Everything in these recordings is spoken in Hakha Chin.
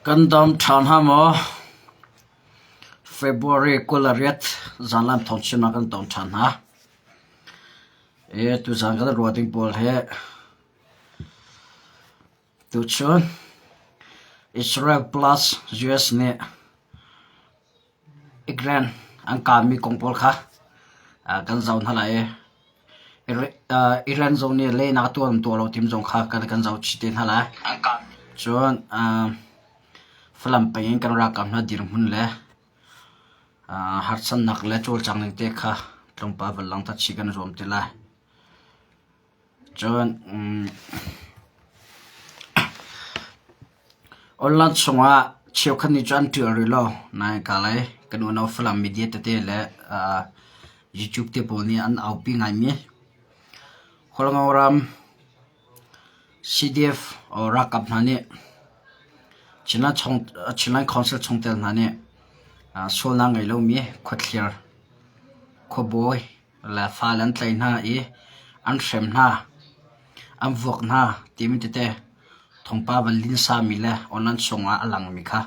Kan dam ṭhan hnga maw? February 28 zanlam thawngchimnak kan tong ṭhan hna. E, tuzan kan ruah ding pawl hi tuchun Israel plus US nih Iran an kahmi kong pawl kha kan zoh hna lai i Iran zong nih lehnak a tuah tuah lo timi zong kha kan zoh chih te hna lai. Cun Falam peng in kan ralkap hna dirhmun le harsannak le cawlcang ning te kha tlawmpal van langhter chih kan i zuam te lai. Cun online chungah cheukhat nih cun an ṭial rih lo. Nain ka lei kan unau Falam media tete le YouTube te pawl nih an aupi ngaimi Hualngo ram CDF or ralkap hna nih Chinland Council chungtel hna nih sualnak ngei lomi khuathlir khuabawi le fale an tlaih hna i an hrem hna, an vuak hna timi tete thawngpang van linsami le online chungah a langmi kha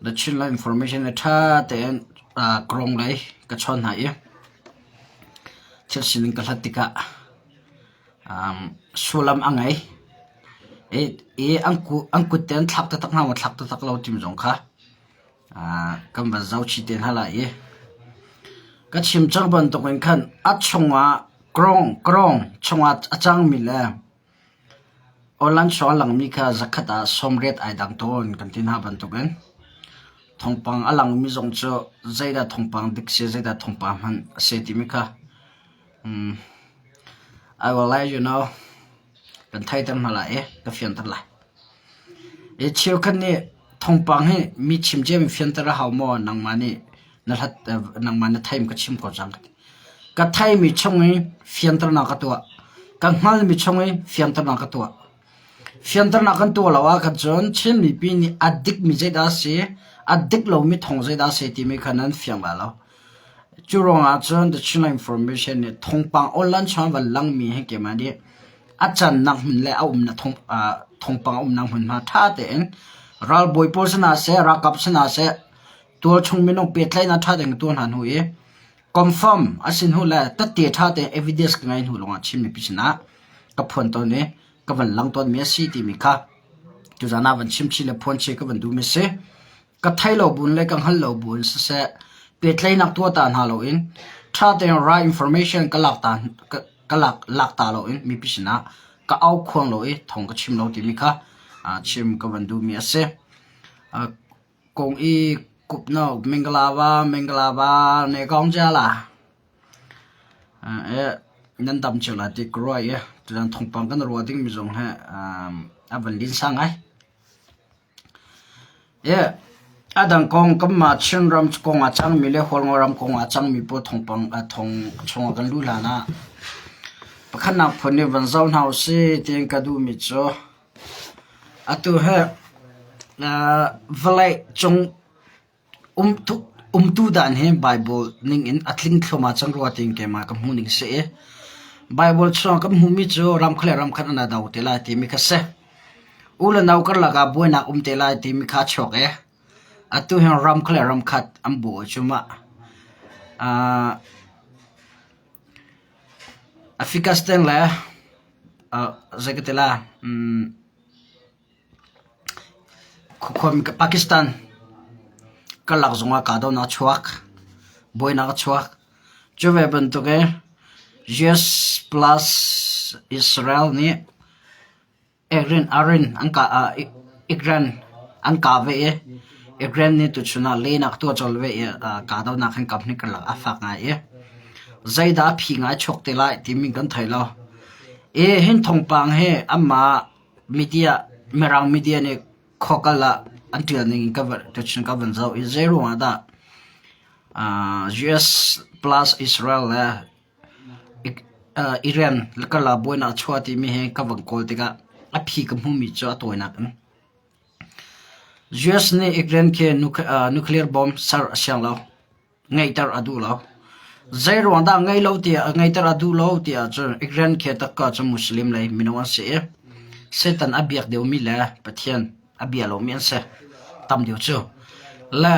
The Chinland Information le ṭha tein kawlung lei ka chawn hna i thil sining ka hlat tikah sullam a ngei i an kut te an thlak taktak hna maw thlak taktak lo timi zong kha Kan van zohchih te hna lai i ka chim cang bantukin khan a chungah kawng chungah a cangmi le awlan chung a langmi kha zakhat ah sawmriat ai dang tawn kan ti hna bantukin thawngpang a langmi zong cu zeidah thawngpang dik si zeidah thawngpang hman a si timi kha I will let you know. Kan theiter hna lai i ka fianter lai. I cheukhat nih thawngpang hi mi chim ciami fianter a hau maw nangmah nih na hlat nangmah na theim ka chim ko cang ka ti. Ka theimi chung i fianternak ka tuah. Ka hngalmi chung i fianternak ka tuah. Fianternak kan tuah lo ahkhan cun Chin mipi nih a dikmi zeidah a si, a dik lomi thawng zeidah a si timi kha nan fiang lai lo. Cu ruangah cun The Chinland Information nih thawngpang online chung van langmi hi keimah nih a cannak hmun le a umnak thawngpang a umnak hmunhma ṭha tein ralbawi pawl sinah seh, ralkap sinah seh, tualchung minung pehtlaihnak ṭha tein ka tuah hna hnu i confirm a si hnu le tette ṭha tein evidence ka ngeih hnu lawngah Chin mipi sinah ka phuan tawn i ka van lang tawnmi a si timi kha tuzaan ah van chim chih le phuan chih ka van duhmi a si. Ka thei lo buin le ka hngal lo buin siseh pehtlaihnak tuah ta hna loin ṭha tein right information ka lak ta ka lak lak ta loin mipi sinah ka au khuang lo i thawng ka chim lo timi kha chim ka van duhmi a si. Kong i kupno mingalava mingalava ne kong cia la. Nan dam cio lai ti ka ruah i tutan thawngpang kan ruah dingmi zong hi a van linsa ngai. A dang kong kanmah Chinram kong ah cangmi le Hualngo ram kong ah cangmi pawl thawngpang thawng chungah kan luh hlan ah pakhatnak phun nih van zoh hna usih tiin ka duhmi cu atu hi vawlei cung Umtu dan hi Baibal ningin a tling thluahmah cang rua tiin keimah ka hmuh ning si i Baibal chungah kan hmuhmi cu ramkhat le ramkhat an i do te lai timi kha si. U le nau karlak ah buainak um te lai timi kha a chuak i atu hin ramkhat le ramkhat an buai cuahmah. Afghanistan le zei ka ti lai Pakistan karlak zongah kahdohnak a chuak. Buainak a chuak. Cu ve bantuk in US plus Israel nih Iran an kah ve i Iran nih tuchun ah lehnak tuah colh ve i kahdohnak hin kamhnih karlak a fak ngai i zeidah a phi ngai chuak te lai timi kan thei lo. I hin thawngpang hi anmah media Mirang media nih khuakal ah an ṭial ning in ka van zoh i zeiruang ah dah US plus Israel le Iran karlak buainak a chuah timi hi ka van kawl tikah a phi ka hmuhmi cu a tawinak in US nih Iran khi nuclear bomb ser a siang lo. Ngeihter a duh lo. Zeiruang dah ngei lo tiah ngeihter a duh lo tiah cun Iran khi takka cu Muslim lei minung an si i Satan a biak deuhmi le Pathian. A bia lomi an si. Tam deuh cu. Le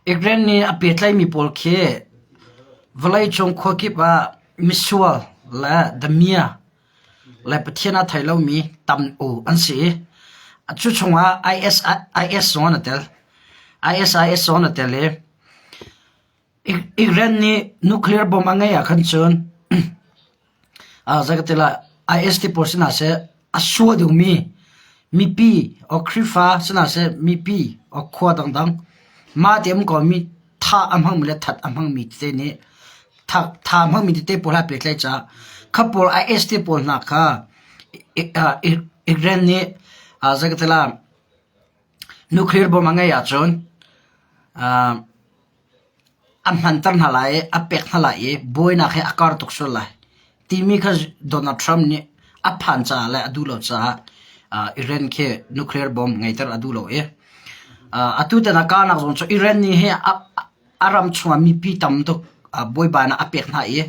Ukraine nih a pehtlaihmi pawl khi vawleicung khuakip ah misual le damiah le Pathian a thei lomi tam u an si i cu chungah IS, IS zong an i tel. ISIS zong an i tel i Iran nih nuclear bomb a ngeih ahkhan cun zei ka ti lai IS ti pawl si hna seh a sua dingmi mipi or Khrihfa si hna seh mipi or khua dangdang mah ti um komi thah a hmangmi le that a hmangmi tete nih tha a hmangmi tete pawl he aa pehtlaih caah kha pawl IS ti pawl hna kha Iran nih zei ka ti lai Nuclear bomb a ngeih ahcun a hmanter hna lai i a pek hna lai i buainak hi a kar tuk sual lai timi kha Donald Trump nih a phan caah le a duh lo caah Iran khi nuclear bomb ngeiter a duh lo i atu tan a kahnak zong cu Iran nih hi a ram chungah mipi tam tuk buaibainak a pek hna i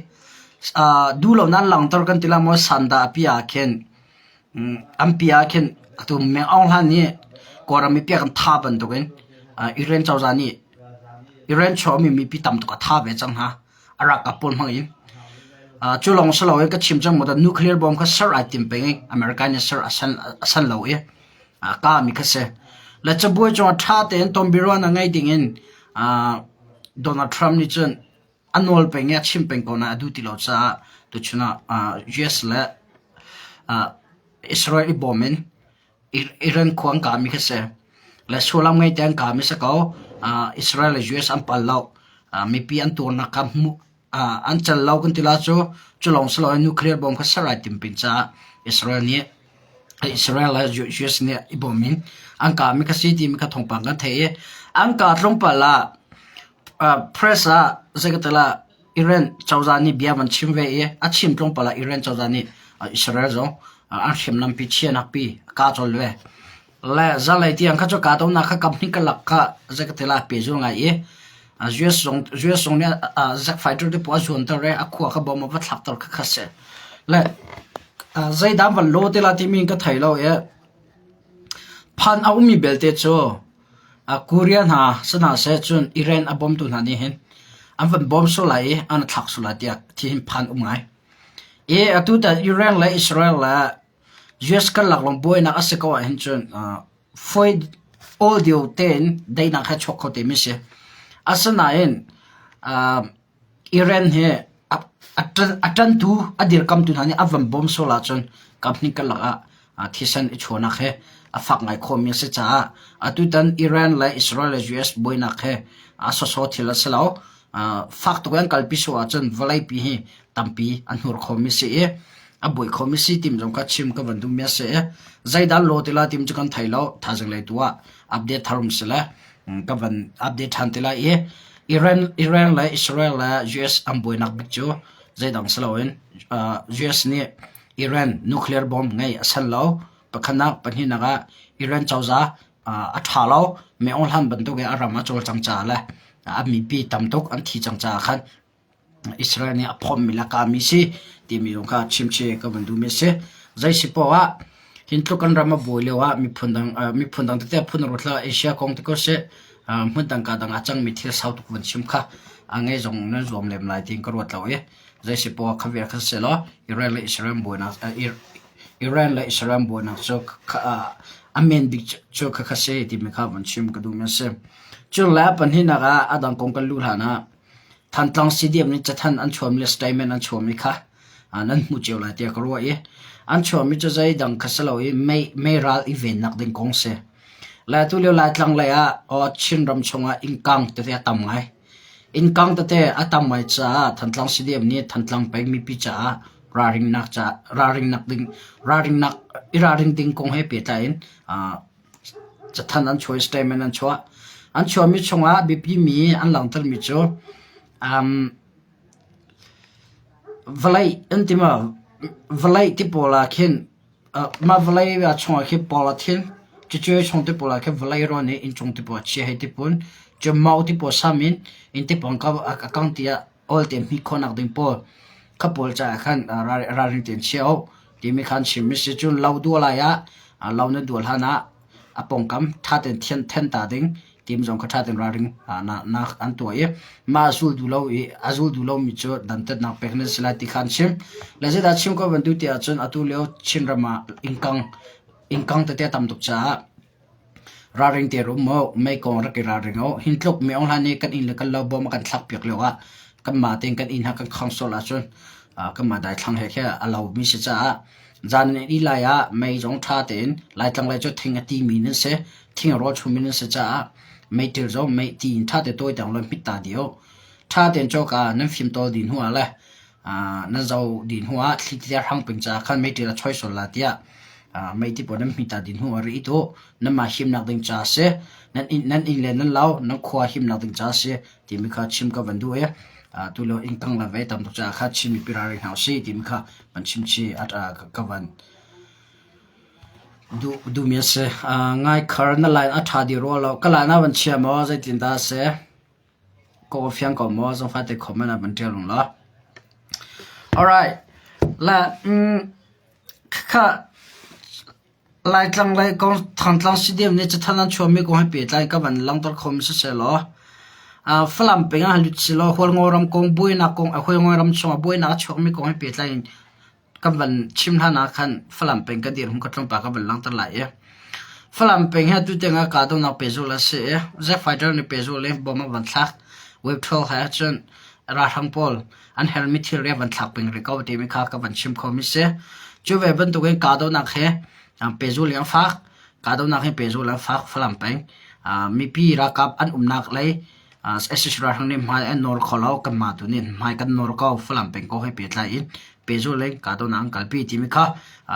duh lo nan langhter kan ti lai maw sandah a piah ah khin An pi ah khin atu Meng Aung Hlaing nih Kawlram mipi a kan thah bantukin Iran cozah nih Iran chuahmi mipi tam tuk a thah ve cang hna. A ralkap pawl hmang in. Cu lawng si loin ka chim cang mu nuclear bomb kha ser ai tim peng i America nih ser a san lo i a kahmi kha si. Le cabuai cungah ṭha tein tonbiaruahnak ngei dingin Donald Trump nih cun a nawl peng i a chim peng ko nain a duh ti lo caah tuchun ah US le Israel i bawm in Iran khua an kahmi kha si. Le sullam ngei te an kahmi si ko. Israel le US an pal lo. Mipi an tuarnak kha hmuh an cal lo kan ti la cu cu lawng si loin nuclear bomb kha ser ai tim pin caah Israel nih Israel le US nih i bawm in an kahmi kha si timi kha thawngpang kan theih i an kah tlawmpal ah Press ah zeikatala Iran cozah nih bia van chim ve i a chim tlawmpal ah Iran cozah nih Israel zong an hriamnam pi chianak pi a kah colh ve. Le zanlei tiang kha cu kahdohnak kha kam hnih karlak kha zeikatala pehzul ngai i US zong US zong nih jet fighter te pawl a zuanter i a khua kha bom a va thlakter kha kha si. Le zeidah van law te la timi ka thei lo i phan a ummi belte cu Korea hna si hna seh cun Iran a bawmtu hna nih hin an van bawm sual lai i an thlak sual lai tiah thi hin phan um ngai. I atu tan Iran le Israel le US karlak lawng buainak a si ko ahhin cun foi awl deuh tein daihnak he chuak kho te mi si. Asinain Iran hi a ṭantu a dirkamtu hna nih a van bawm sual ahcun kaphnih karlak ah thisen i chuahnak hi a fak ngai khawhmi a si caah atutan Iran le Israel le US buainak hi a sawsawh thil a si lo. Fak tuk in an kalpi sual ahcun vawleipi hi tampi a hnur khomi a si i a buai khomi si tim zong kha chim ka van duhmi a si i zeidah law ti la tim cu kan thei lo. Thaizing lei tu ah update thar um si le ka van update ṭhan te lai i Iran, Iran le Israel le US an buainak bik cu zeidang si loin US nih Iran nuclear bomb ngei a san lo. Pakhatnak, pahnihnak ah Iran cozah a ṭha lo. Mei Aung Hlaing bantuk in a ram a cawlcang caah le a mipi tam tuk an thi cang caah khan Israel nih a phommi le a kahmi si timi zong kha chimchih ka van duhmi a si. Zei si poah ah hin tluk kan ram a buai lio ah miphun dang miphun dang tete phun ruat hlah Asia kong te ko seh hmun dang ka dang ah cangmi thil sau tuk van chim kha a ngei zong nan zuam lem lai tiin ka ruat lo i zei si poah kha vial kha si law Iran le Israel buainak Iran le Israel buainak cu a men bik cu kha kha si timi kha van chim ka duhmi a si. Cun le pahnihnak ah a dang kong kan luh hlan ah Thantlang CDM nih cathanh an chuahmi le statement an chuahmi kha nan hmuh cio lai tiah ka ruah i an chuahmi cu zeidang kha si lo i mei, meiral i vennak ding kong si. Le atu lio Laitlang lei ah aw Chinram chungah innkang tete a tam ngai. Innkang tete a tam ngai caah Thantlang CDM nih Thantlang peng mipi caah ralringnak ca ralringnak ding ralringnak i ralring ding kong he pehtlai in Cathanh an chuah i statement an chuah. An chuahmi chungah biapimi an langhtermi cu um, vawlei an ti maw? Vawlei ti pawl ah khin uh, mah vawlei chungah khin pawl a thin. Cucu chung ti pawl ah khin vawlei rawn i innchung ti pawl a chia hei ti pun. Cu mau ti pawl sam in inn ti pawng ka a kang tiah awl te hmih khawhnak ding pawl kha pawl caah khan ralring tein chia u timi kha an chim. Si cun lo dual lai ah lo na dual hlan ah. A pawngkam ṭha tein then ta ding tim zong kha ṭha tein ralring nak an tuah i mah a zul duh lo i a zul duh lomi cu dantatnak pek nan si lai ti kha an chim. Le zeidah chim ko van duh ti ahcun atu lio Chinram ah innkang innkang tete a tam tuk caah ralring te rum u, mei kong rak i ralring u. Hin tluk mi ong hlan i kan inn le kan lo bawm a kan thlak piak lio ah kanmah tein kan inn ha kan khang sual ahcun kanmah daithlang he khe a lomi si caah zan in ih lai ah mei zong ṭha tein Laitlang lei cu thing a timi nan si. Thing a rawl chummi nan si caah meiṭil zong mei ti in ṭha te tawi tiang law hmit ta dih u. Ṭha tein cawka nan fimtawl dih hnu ah le nan zo dih hnu ah thli tete hrang peng caah khan meiṭil a choi sual la tiah meiti pawl nan hmit ta dih hnu ah ri it u. Nanmah himnak ding ca a si. Nan inn, nan inn le nan lo, nan khua himnak ding ca a si timi kha chim ka van duh i tu lio innkang le vei tam tuk caah kha Chin mipi ralring hna usih timi kha van chim chih ka van Duhmi a si. Ngaikhar na line a ṭha dih rua lo. Ka line ah van chia maw zeitindah a si? Ka aw fiang ko maw? Zongfate comment ah van ṭial ung law. Alright. La, mm, kha Laitlang lei kong Thantlang CDM nih cathanh an chuahmi kong he pehtlai ka van langhter khomi siseh law, Falam peng ah lut si law Hualngo ram kong buainak kong Hualngo ram chungah buainak a chuakmi kong he pehtlai in kan van chim hlan ah khan Falam peng ka dirhmun ka tlawmpal ka van langhter lai i Falam peng hi atu tiang ah kahdohnak pehzulh a si i Jet fighter nih pehzulh in bomb a van thlak. Wave 12 he cun ralhrang pawl an herhmi thilri a van thlak peng rih ko timi kha ka van chim khomi si. Cu ve bantukin kahdohnak he pehzulh in an fak. Kahdohnak he pehzulh an fak Falam peng. Mipi ralkap an umnak lei sac ralhrang nih hmai an nawr kho lo kanmah tu nih hmai kan nawr ko Falam peng kong he pehtlai in pehzulh in kahdohnak an kalpi timi kha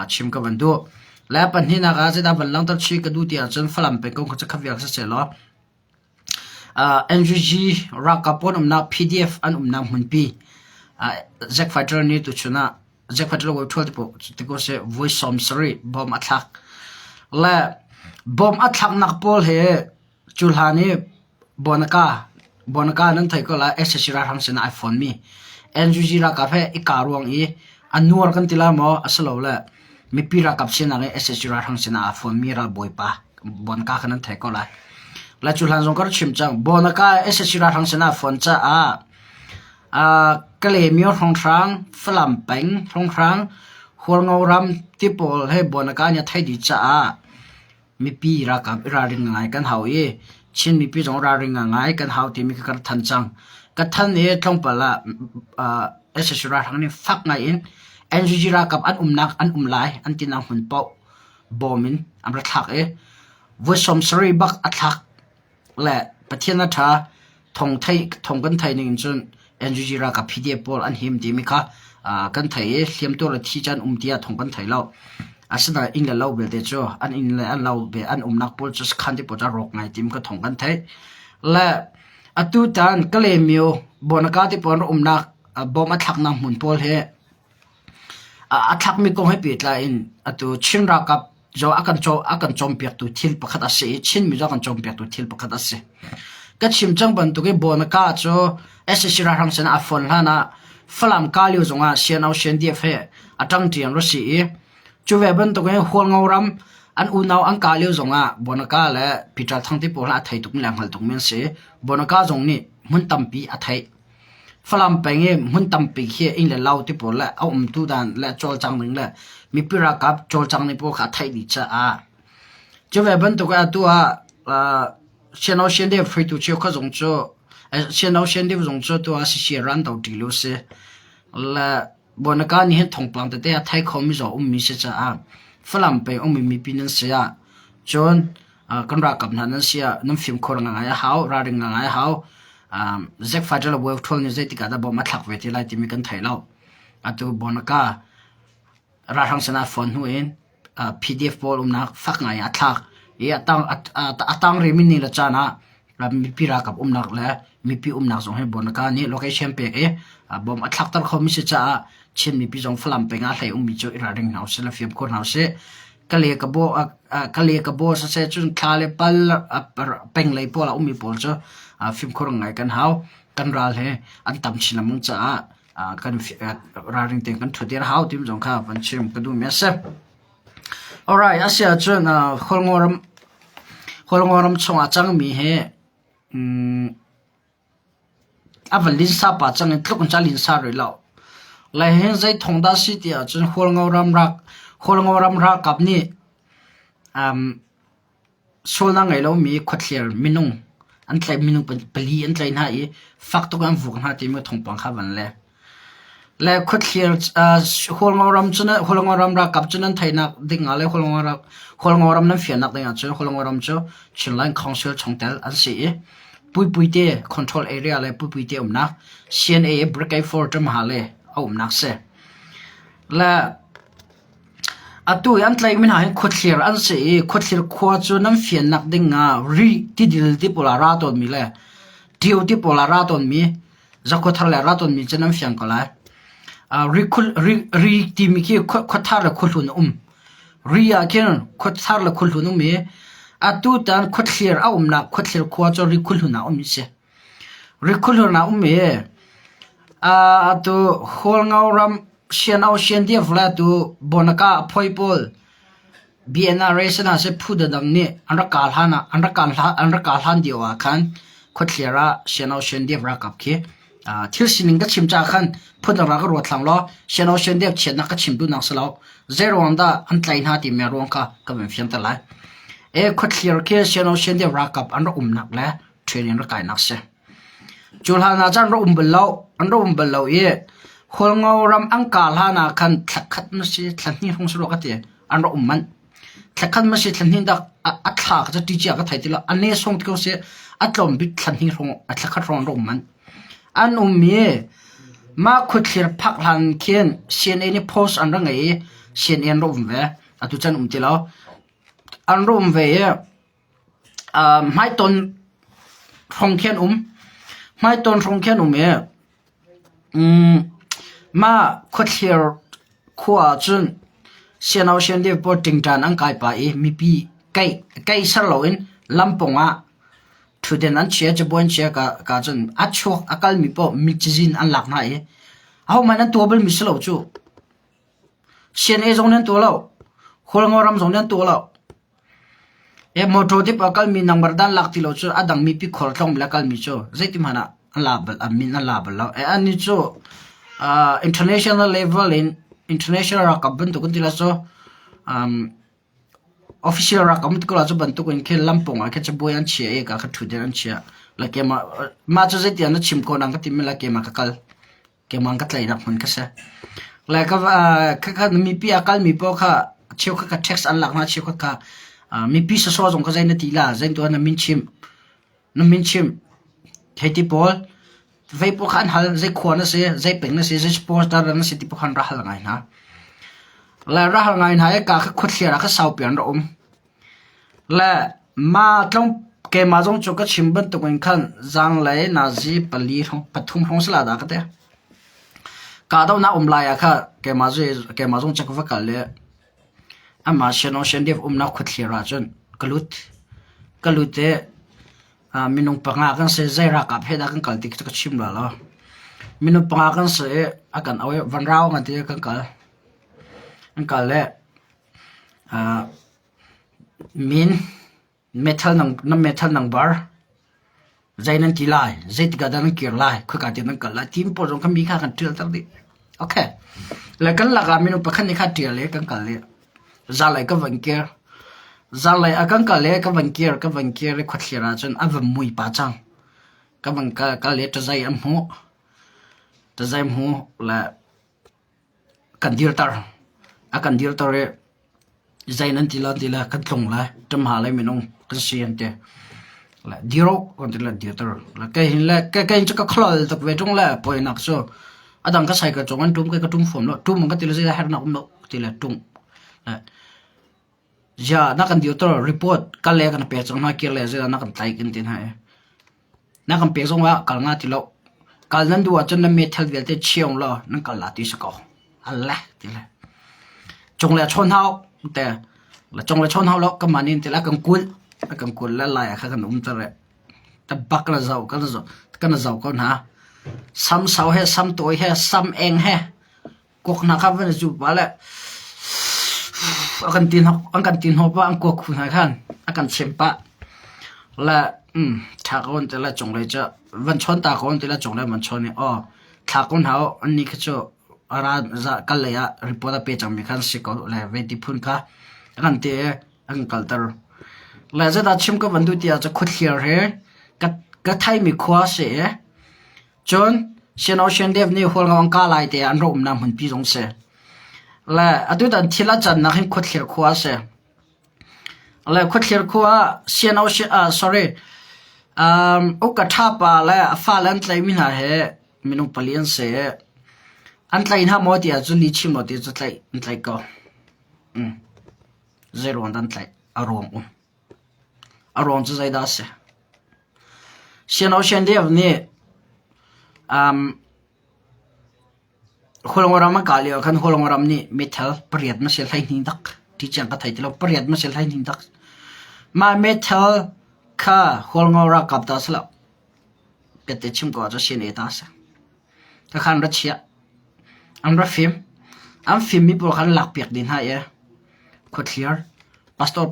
chim ka van duh. Le pahnihnak ah zeidah van langhter chih ka duh ti ahcun Falam peng kong kha cu kha vial siseh law NUG ralkap pawl umnak PDF an umnak hmunpi Zack Fighter nih tuchun ah Zack Fighter voi ṭhual ti ko seh voi 70 bom a thlak. Le bom a thlaknak pawl hi Cu hlan i Bonaka, Bonaka nan theih ko lai, sac ralhrang sinah ai fonmi NUG ralkap he i kah ruang i a nuar kan ti lai maw asilole mipi ralkap sinak i sac ralhrang sinah aa fonmi ralbawipa Bonaka kha nan theih ko lai. Le cu hlan zong ka rak chim cang. Bonaka sac ralhrang sinah aa fon caah Kalaymyo hrawnghrang, Falam peng hrawnghrang, Hualngo ram ti pawl he Bonaka nih a theih dih caah Mipi ralkap i ralring ngai kan hau i Chin mipi zong ralring ngai kan hau timi kha ka rak thanh cang. Ka thanh i tlawmpal ah sac ralhrang nih fak ngai in NUG ralkap an umnak an um lai an tinak hmun paoh bawm in an ra thlak i voi 70 bak a thlak le Pathian a ṭha thong theih thong kan theih ning in cun NUG ralkap PDF pawl an him timi kha kan theih i hliamtuar le thi caan um tiah thong kan thei lo. Asinain inn le lo belte cu an inn le an lo be an umnak pawl cu sakhan ti pawl cu a rawk ngai tim ka thong kan theih. Le atu tan Kalaymyo Bonaka ti pawl an umnak bom a thlaknak hmun pawl hi A thlakmi kong he pehtlai in atu Chin ralkap zong a kan a kan cawnpiaktu thil pakhat a si i Chinmi zong a kan cawnpiaktu thil pakhat a si. Ka chim cang bantuk i Bonaka cu sac ralhrang sinah a fon hlan ah Falam Kalio zongah CNO CNDF he a ṭangṭi an ra si i cu ve bantuk in Hualngo ram an unau an kah lio zongah Bonaka le Peter Thang ti pawl a thei tukmi le a hngal tukmi an si. Bonaka zong nih hmun tampi a theih. Falam peng i hmun tampi khi inn le lo ti pawl le a umtu dan le cawlcang ning le mipi ralkap cawlcang ning pawl kha a theih dih caah cu ve bantuk ah atu ah CNO CNDF hruaitu cheukhat zong cu CNO CNDF zong cu atu ah CC ran do ṭi lu si le Bonaka nih hin thawngpang tete a thei khomi zong ummi si caah Falam peng ummi mipi nan si ah cun kan ralkap hna nan si ah nan fimkhur ngai a hau, ralring ngai a hau. Zack Fighter le Wave Troll nih zeitik ah dah bom a thlak ve ti lai timi kan thei lo. Atu Bonaka ralhrang sinah phone hnu in PDF pawl umnak fak ngai a thlak i a tang a tang rimi ni le caan ah mipi ralkap umnak le mipi umnak zong hi Bonaka nih location pek i bom a thlakter khomi si caah Chin mipi zong Falam peng ah hlei ummi cu i ralring hna usih le fimkhur hna usih. Kale ka bo kale ka bo siseh cun thla le pal peng lei pawl ah ummi pawl cu fimkhur ngai kan hau. Kan ral he an tam chin lengmang caah kan ralring tein kan ṭhut a hau timi zong kha van chim ka duhmi a si. Alright, a si ahcun Khualngo ram. Hualngo ram chungah cangmi hi a van linsa pah cang i tluk in ca linsa rih lo. Lai hin zei thawng dah si ti ahcun Hualngo ram rak Hualngo ram ralkap nih um, Sualnak ngei lomi khuathlir minung an tlaih minung pali an tlaih hna i fak tuk in an vuk hna timi thawngpang kha van le. Le khuathlir Hualngo ram cu Hualngo ram ralkap cu nan theihnak ding ah le Hualngo ram nan fiannak ding ah cun Hualngo ram cu Chinland Council chungtel an si i Puipuite control area le Puipuite umnak CNA Brigade 4 Ṭamha le a umnak si. Le Atu i an tlaihmi hna hi khuathlir an si i khuathlir khua cu nan fiannak ding ah Rih tidil ti pawl ah ra tawnmi le Ṭio ti pawl ah ra tawnmi, Zakhuathar le ra tawnmi cu nan fiang ko lai. Ri timi khi khuathar le khuahlun a um. Ri ah khin khuathar le khuahlun um i atutan khuathlir a umnak khuathlir khua cu Ri khuahlun ah a um i si. Ri khuahlun ah a um i atu Hualngo ram Siano Siandiaf le atu Bonaka a phoi pawl BNRA sinah seh phu dangdang nih an rak kah hlan ah an rak kah hlan an rak kah hlan lio ah khan khuathlir ah Siano Siandiaf ralkap khi thil sining ka chim caah khan phundang rak ka ruat hlang law Siano Siandiaf chiatnak ka chim duhnak si lo. Zeiruang dah an tlaih hna timi ruang kha ka van fianter lai. E khuathlir khi Siano Siandiaf ralkap an rak umnak le training rak kainak si. Cu hlan ah cun an rak um bal lo. An rak um bal lo i Hualngo ram an kah hlan ah khan thla khat ma si thla hnih hrawng si rua ka ti. An rak um manh. Thla khat ma si thla hnih dak a thla ka cu cia ka thei ti lo. A ne song ti ko si a tlawm bik thla hnih hrawng a thla khat hrawng an rak um manh. An um i mah khuathlir phak hlan khin CNA nih post an rak ngei i CNA an rak um ve. Atu cun um ti lo. An rak um ve i Hmaitawn hrawng khi an um. Hmaitawn hrawng khi an um i mah khuathlir khua ahcun siano siandeu pawl ṭingṭan an kai pah i mipi keih ser loin lampawng ah ṭhutden an chia, cabuai an chia ka cun a chuak a kalmi paoh mi cazin an lak hna i ahohmanh an tuah balmi si lo cu. CNA zong nih an tuah lo. Hualngo ram zong nih an tuah lo. Motor dip a kalmi nangmar dan lak ti lo cu a dang mipi khualtlawng le kalmi cu zeiti hmanh ah an la bal an min an la bal lo. Annih cu international level in international ralkap bantuk an ti la cu official ralkap an ti ko la cu bantuk in khin lampawng ah khin cabuai an chia i ka kha ṭhutden an chia. La keimah mah cu zeiti ah na chim ko nang ka timi la keimah ka kal. Keimah ka tlaihnak hmun ka si. Le ka khakha mipi a kalmi paoh kha cheukhat kha tax an lak hna cheukhat kha mipi sawsawh zong kha zei na ti la zei tuah na min chim na min chim hei ti pawl vei pawl kha an hal zei khua na si zei peng na si zei supporter na si ti pawl kha an ra hal ngai hna. Le ra hal ngai hna i ka kha khuathliar ah kha saupi an ra um. Le mah tlawng keimah zong cu ka chim bantukin khan zaanglei nazi pali hrawng pathum hrawng si la dah ka ti. Kahdohnak um lai ah kha keimah cu keimah zong cu ka va kal i amah Shan Shandip umnak khuathlir ah cun ka lut. Ka lut i minung panga kan si zei ralkap he dah kan kal ti cu ka chim la lo. Minung panga kan si i a kan auh i van rau ngan ti kan kal. Kan kal i Min metal na metal number zei nan ti lai zeitik ah dah nan kir lai khoika tiang nan kal lai ti pawl zong kha mi kha kan ṭialter dih. Okay. Le kan lakah minung pakhat nih kha ṭial i kan kal i zanlei ka van kir. Zanlei ah kan kal i ka van kir ka van kir i khuathlir ahcun a van mui pah cang. Ka van kal kal i ṭazei an hmuh. Ṭazei hmuh le kan dirter. A kan dirter i zei nan ti la ti le kan tlung lai ṭamha lei minung kan si an ti. Le dir uh kan ti le dirter. Le kei hin le kei kei cu ka kholal tuk ve ṭung le poinak cu a dang ka cycle cung an ṭum kei ka ṭum fawn lo. Ṭum an ka ti le zeidah hernak um lo ti le ṭung. Le ziah na kan dirter report kal le kan pek cang hna kir le zeidah na kan tlaih kan ti hna i. Na kan pek zongah kal nga ti lo. Kal nan duh ahcun nan meithal vialte chiong law nan kal la ti si ko. Alle ti le. Cung le chawn hau te. La cung le chawn hau lo kan mah nin ti la kan kulh. Kan kulh le lai ah kha kan um ter Ta bak na zau kan zau kan zau ko hna. Sam sau he sam tawi he sam eng he kuak hna kha van zu pa le a kan tin an kan tin hawk pa an kuak khu hna khan a kan chem pah. Le ṭha ko an ti le cunglei cu van chawn ta ko an ti le cunglei van chawn i aw thla ko hna u annih khi cu a ra kal lei ah report a pe cangmi kha an si ko le vei ti phun kha a kan ti i a kan kalter. Le zeidah chim ka van duh ti ahcun khuathliar hi ka ka theimi khua a si i cun Sian Ocean Dev nih Hualngo an kah lai te ah an rak umnak hmunpi zong si. Le atutan thil a cannak hin khuathliar khua a si. Le khuathlir khua ah Sian Ocean ah sorry um, uka ṭha pa le a fale an tlaihmi hna he minung pali an si. An tlaih hna maw ti ahcun ni chim lo ti cu tlaih an tlaih ko. Mm. Zeiruang dah an tlaih? A ruang um. A ruang cu zeidah a si? Sian Ocean Dev nih um, Hualngo ram an kah lio ah khan Hualngo ram nih meithal pariat ma si 12 dak ti tiang ka thei ti lo pariat ma si 12 dak mah meithal kha Hualngo ralkap ta si lo piatte chim ko ahcun CNA ta a si. Khakha an ra chiah. An ra fim. An fimmi pawl kha an lakpiak dih hna i khuathlir pastor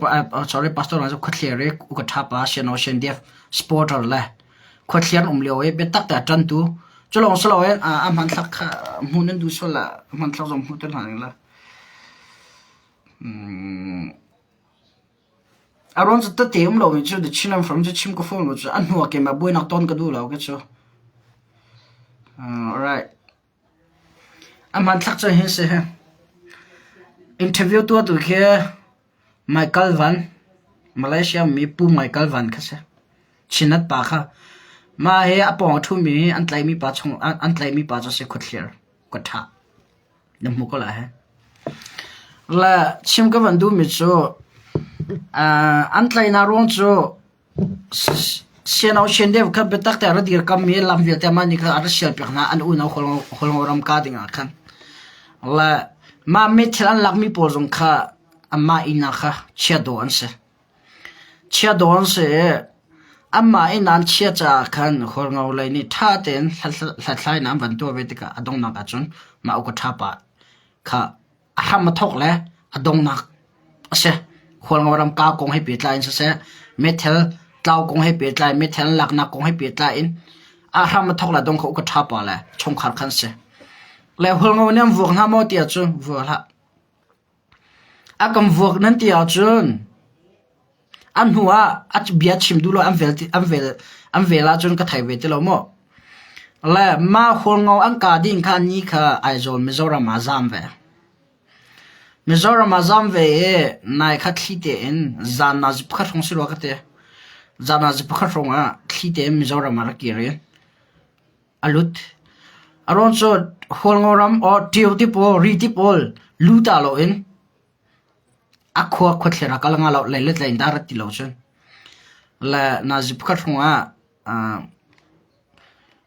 sorry pastor cu khuathlir i uka ṭha pa Sian Sian supporter le khuathlir an um lio i biatak te a ṭantu cu lawng si loin a hmanthlak kha hmuh nan duh sual ah a hmanthlak zong hmuh te hna ning la. A ruang cu tete um lomi cu The Chinland Forum cu chim ka fawn lo cu a hnu ah keimah buainak ton ka duh lo ka cu. Alright. A hmanthlak cu hin si hi. Interview tuahtu khi Michael Van, Malaysia mi Pu Michael Van kha si. Chinat pa kha. Mah hi a pawng a ṭhumi an tlaihmi pa chung an tlaihmi pa cu si khuathlir, khuaṭha. Na hmu ko lai. Le chim ka van duhmi cu an tlaihnak ruang cu Siano Sian kha biatak te a ra dirkammi lam vialte mah nih khan a ra sialpiak hna an unau Hualngo ram ka ding ah khan. Le mah meithil an lakmi pawl zong kha anmah inn ah kha chia dawh an si. Chia dawh an si i anmah inn an chia caah khan Hualngo lei nih ṭha tein hlathlainak an van tuah ve tikah a donghnak ahcun mah uka ṭha pa kha a hram a thawk le a donghnak a si. Hualngo ram ka kong he pehtlai in siseh, meithal tlau kong he pehtlai, meithal laknak kong he pehtlai in a hram a thawk le a dong kha uka ṭha pa le chungkhar khan si. Le Hualngo nih an vuak hna maw ti ahcun vua hlah. A kan vuak nan ti ahcun a hnu ah a bia chim duh lo an vel an vel an vel ahcun ka thei ve ti lo maw. Le mah Hualngo an ka ding kha ni kha Aizawl Mizoram ah zaam ve. Mizoram ah zaam ve i nai kha thli tein zan ah zi pakhat hrawng si rua ka ti. Zan ah zi pakhat hrawng ah thli tein Mizoram ah rak kir i a lut. A ruang cu Hualngo ram or Ṭio ti pawl, Ri ti pawl lu ta loin a khua khuathlir ah kal nga lo lei le tlei in dah rat ti lo cun. Le nazi pakhat hrawng ah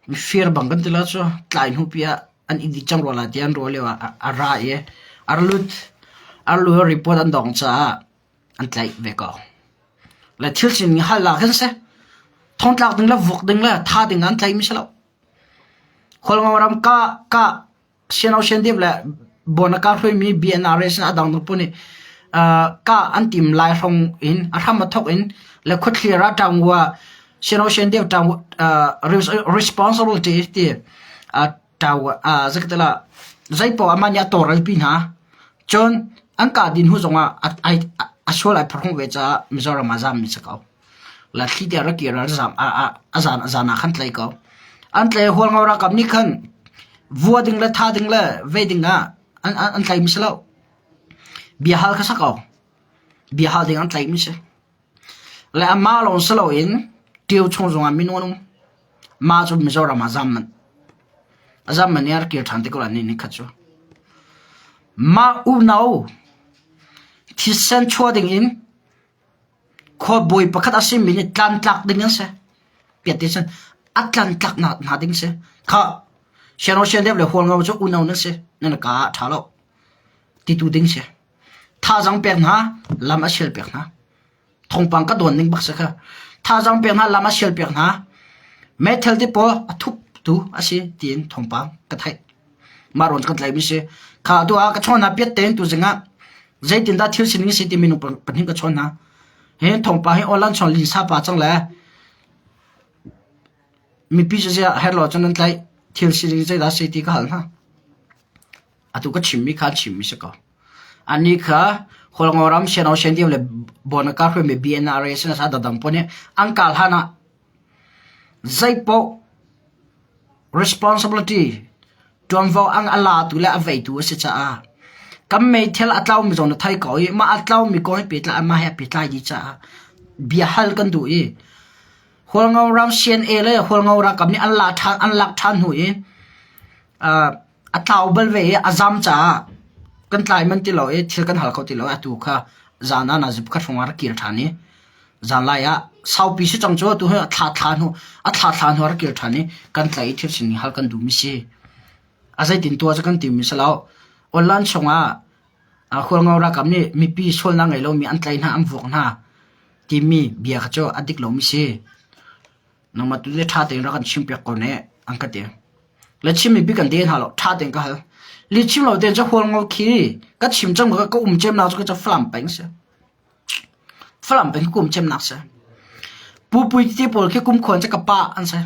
mifir bang kan ti lo cu tlai hnu pi ah an i dih cang rua lai ti an ruah lio ah a ra i a ra lut. A ra lut i report an dong caah an tlaih ve ko. Le thil sining hal ah khin si. Thongtlak ding le vuk ding le tha ding an tlaihmi si lo. Khualngo ram ka ka Siano Siandip le Bonaka hruaimi BNRS a dang dang nih ka an tim lai hrong in a hram a thok in le khuathlir ah ṭangwa Siano Siandip ṭang responsibility ti ṭawa zakatala zeipaoh amah nih a tawlrelpi hna. Cun an kah dih hnu zongah a sual ai pharhung ve caah Mizoram ah zaammi si ko. La thli te rak kir a zam a zan a zan ah khan tlai ko. An tlai Hualngo ralkap nih khan vua ding le tha ding le ve ding ah an an tlaimi si lo. Bia hal kha sa ko. Bia hal ding an tlaimi si. Le amah lawng si loin Ṭio chung zongah minung an um. Mah cu Mizoram ah zaam manh. A zaam manh i a rak kir ṭhan te ko lai ni nikhat cu. Mah unau thisen chuah dingin khuabawi pakhat a simi nih tlantlak ding an si. Piat ti cun a tlantlak hna ding si. Khah, Siano Siandep le Hualngo cu unau nan si. Nan ka ah ṭha lo. Titu ding si. Thazaang pek hna, lam a sial piak hna. Thawngpang ka dawn ning bak si kha. Thazaang pek hna, lam a sial piak hna. Meithal te pawl a thup tu a si tiin thawngpang ka theih. Mah rawn kan tlaihmi si. Kha tu ah ka chawn hna piat tein tu zing ah zeitindah thil sining si ti minung pahnih ka chawn hna. Hi thawngpang hi online chung linsa pa cang le mipi cu ziah herh lo cun nan tlaih thil sining zeidah si ti ka hal hna. Atu ka chimmi kha an chimmi si ko. Annih kha Hualngo ram Siano Siandiam le Bonaka hruaimi BNRA sinasa dadang pawl nih an kal hlan ah zeipaoh responsibility ṭuanvo ang a latu le a veitu a si caah kan meithal a tlaumi zong na thei ko i mah a tlaumi kong he pehtlai amah he a pehtlai dih caah bia hal kan duh i Hualngo ram CNA le Hualngo ralkap nih an lak ṭhan an lak ṭhan hnu i a tlau bal ve i a zam caah kan tlai manh ti lo i thil kan hal kho ti lo i atu kha zan ah nazip kha hrawng ah rak kir ṭhan i zanlai ah saupi si cang cu atu hi a thla thla hnu a thla thla hnu ah rak kir ṭhan i kan tlaih i thil sining hal kan duhmi si. A zeitin tuah cu kan timi si lo. Online chungah Hualngo ralkap nih mipi sualnak ngei lomi an tlaih hna an vuak hna timi bia kha cu a dik lomi si. Nangmah tu le ṭha tein rak kan chimpiak ko ne an ka ti. Le chimmi bik kan de hna lo ṭha tein ka hal. Li chim lo tein cu Hualngo khi ka chim cang ka ka um cemnak cu ka Falam peng si. Falam peng ka um cemnak si. Pupui ti pawl khi kumkhua cu ka pa an si.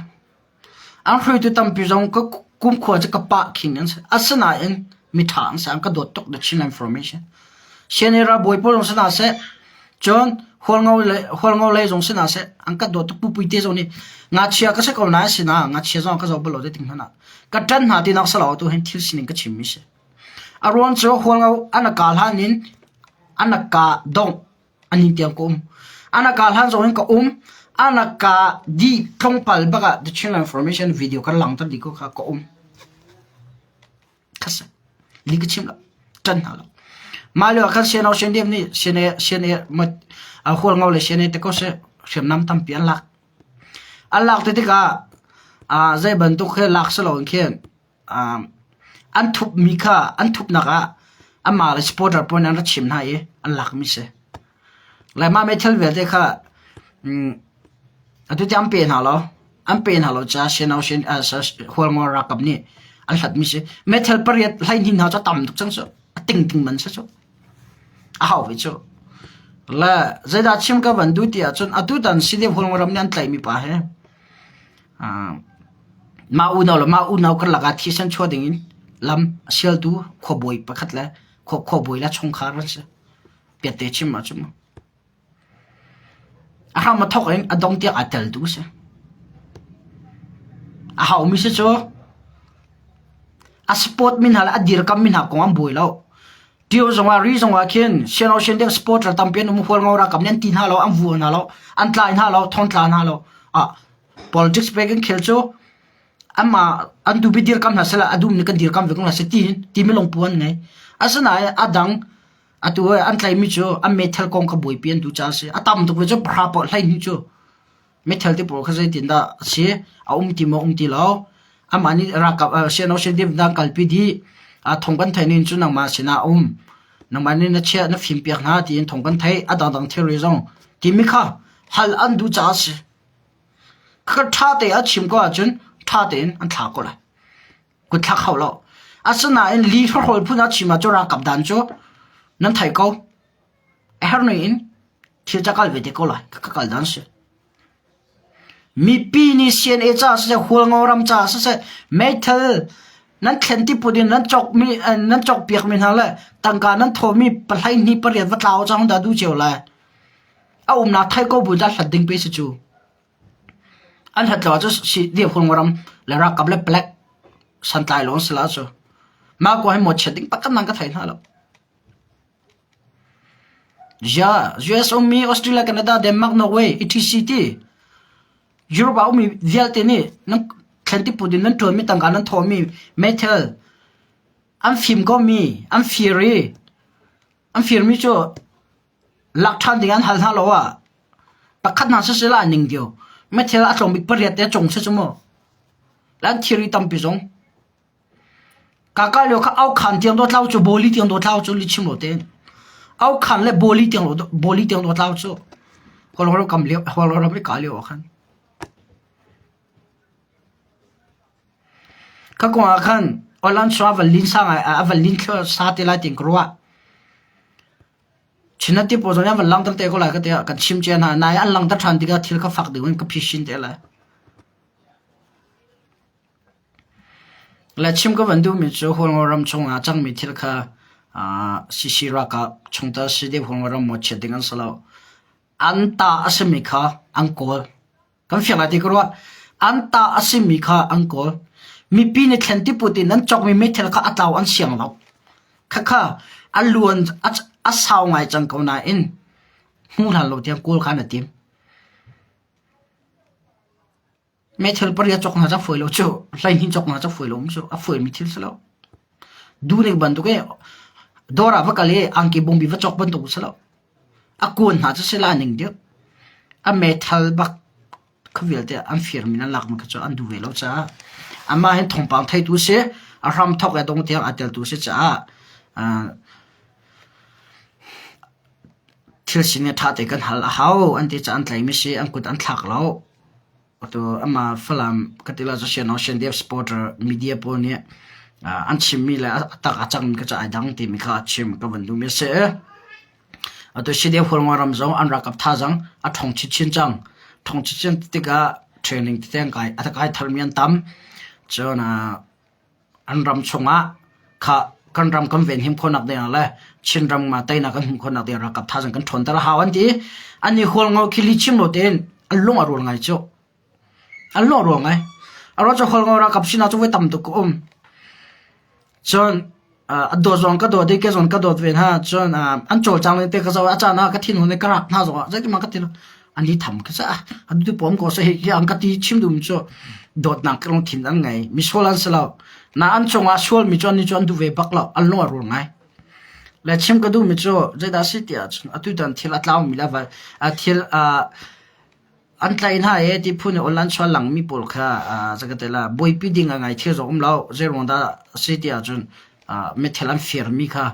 An hruaitu tampi zong ka kumkhua cu ka pah khing an si. Asinain miṭha an si. An ka dawt tuk the Chin information. Siani ralbawi pawl zong si hna seh, cun Hualngo le Hualngo lei zong si hna seh, an ka dawt tuk pupui te zong nih ngakchia ka si ko nain si na ngakchia zong ka zoh bal lo zeitik hmanh ah. Ka ṭan hna tinak si lo atu hin thil sining ka chimmi si. A ruang cu Hualngo an a ka hlan in an a ka dongh Anin tiang ka um. Anaka hlan zong in ka um. Anaka di tlawmpal bak ah the Chinland Formation video kan langter dih ko kha ka um. Khasa. Li ka chim lo. Ṭan hna lo. Mah lio ah khan CNO CNDF nih CNA CNA hual ngo le CNA te ko seh hriamnam tampi an lak. An lak te tikah zei bantuk he lak si loin khin an thupmi kha an thupnak ah amah le supporter pawl nih an ra chim hna i an lakmi si. Le mah meithal vialte kha atu tiang an pe hna lo. An pe hna lo caah Hualngo ralkap nih an hlatmi si. Meithal pariat 12 hna cu a tam tuk cang cu. A tingting man si cu. A hau ve cu. Le zeidah chim ka van duh ti ahcun atutan CDF Hualngo ram nih an tlaihmi pa hi Mah unau le mah unau karlak ah thisen chuah dingin lam a sialtu khuabawi pakhat le khuabawi le chungkhar an si. Piatte chim ahcun mu. A hram a thawk in a dong tiang aa teltu a si. A haumi si cu a support mi hna le a dirkammi hna kong an buai lo. Tio zongah ri zongah khin Sian Ocean deng supporter tampi an um Hualngo ralkap nih an ti hna lo, an vua hna lo, an tlai hna lo, thongtla hna lo. Ah, politics pek in khel cu anmah an duhmi dirkam hna sehla a duhmi kan dirkam ve ko hna seh ti timi lungpu an ngei. Asinain a dang atu an tlaimi cu an meithal kong kha buaipi an duh caah a si. A tam tuk ve cu pahra paoh 12 cu. Meithal te pawl kha zeitindah a si? A um ti maw um ti lo? Amah nih ralkap CNO CNDF dang kalpi dih. Thong kan theih ning cu nangmah sinah a um. Nangmah nih na chiah na fimpiak hna tiin thong kan theih. A dangdang thilri zong timi kha hal an duh caah a si. Kha ṭha te a chim ko ahcun ṭha tein an thla ko lai. Kutthlak hau lo. Asinain li hrawl phun a chim ahcun ralkap dan cu nan thei ko. A herh in thil ca kal ve te ko lai. Ka kal dan si. Mipi nih CNA caah siseh, Hualngo ram caah siseh, meithal nan thlen ti put in nan cawkmi nan cawkpiakmi hna le tangka nan thawhmi pahlei hnih pariat va tlau cang dah duh cio lai. A umnak thei ko bu dah hlat ding pe si cu. An hlat lo ahcun si Hualngo ram le ralkap le palek santlai lawng si la cu. Mah ko hi mawchiat ding pakhat man ka thei hna lo. Ziah, US ummi Australia, Canada, Denmark, Norway, etc. ti Europe ah ummi vialte nih nan thlen tiput in nan ṭuanmi tangka nan thawhmi meithal an fim komi an fir i an firmi cu lak ṭhan ding an hal hna lo ah pakhat hna siseh la ning dio meithal a tlawm bik pariat te cung si cu mu lan thiri tampi zong Kaka lio kha aukhan tiang dawt tlau cu bawli tiang dawt tlau cu lichim lo tein aukhan le bawli tiang bawli tiang dawt tlau cu hawlhawr kam lio hawlhawr ram i ka lio ah khan ka kong ah khan Olan sua van lin sa ngai a van lin thlo sa te lai ting ka ruah. Chinnet ti pawl zong nih an van langhter te ko lai ka tiah kan chim cia hna. Nai an langhter ṭhan tikah thil kha fak deuh in ka phisin te lai. Le chim ka van duhmi cu Hualngo ram chungah cangmi thil kha CC ralkap chungtel si deuh Hualngo ram mawhchiat ding an si lo. An ta a simi kha an kawl. Kan fiang lai ti ka ruah. An ta a simi kha an kawl. Mipi nih thlen tiput in an cawkmi meithal kha a tlau an siang lo. Khakha a luan a sau ngai cang ko nain hmu hlan lo tiang kawl kha an i tim. Meithal pariat cawk hna cu a fawi lo cu. Hleihnih cawk hna cu a fawi lo um cu. A fawimi thil si lo. Duhning bantuk i dawr ah va kal i angki bungbi va cawk bantuk si lo. A kuan hna cu si la ning deuh. A meithal bak kha vialte an firmi in an lakmi kha cu an duh ve lo caah amah hi thawngpang theitu si, a hramthawk le dong tiang aa teltu si caah thil sining ṭha te kan hal a hau an ti caah an tlaimi si, an kut an thlak lo. Atu amah Falam ka ti lo cu Sian Ocean Dev Supporter media pawl nih an chimmi le a tak a cangmi kha cu ai dang timi kha a chim ka van duhmi a si. Atu Sidev Hualngo ram zong an ralkap thazaang a ṭhawng chinchin cang. Ṭhawng chinchin tikah training tete an kai a kai tharmi an tam. Cun an ram chungah kha kan ram kan venhim khawhnak dingah le Chinram ma teinak kan hmuh khawhnak ding ralkap thazaang kan ṭhawnter a hau an ti. An i Hualngo khi lihchim lo tein an lung a rual ngai cu. An lung a rual ngai. A ruang cu Hualngo ralkap sinah cu voi tam tuk ka um. Cun a dawt zong ka dawt i ke zong ka dawt ve hna. Cun an cawlcang ning te ka zoh i a caan ah ka thinhun i ka rak hna zongah zeitin mah ka ti lo. An i tham ka caah an tu pawm ko seh hi an ka ti chim dum cu dawtnak lungthin an ngei. Misual an si lo. Na an cungah sualmi cu annih cu an duh ve bak lo. An lung a rul ngai. Le chim ka duhmi cu zeidah a si ti ahcun atu tan thil a tlaumi le thil An tlaih hna i ti phun i online sual langmi pawl kha zakatela buaipi ding a ngai thil zong um lo. Zeiruang dah a si ti ahcun meithal an firmi kha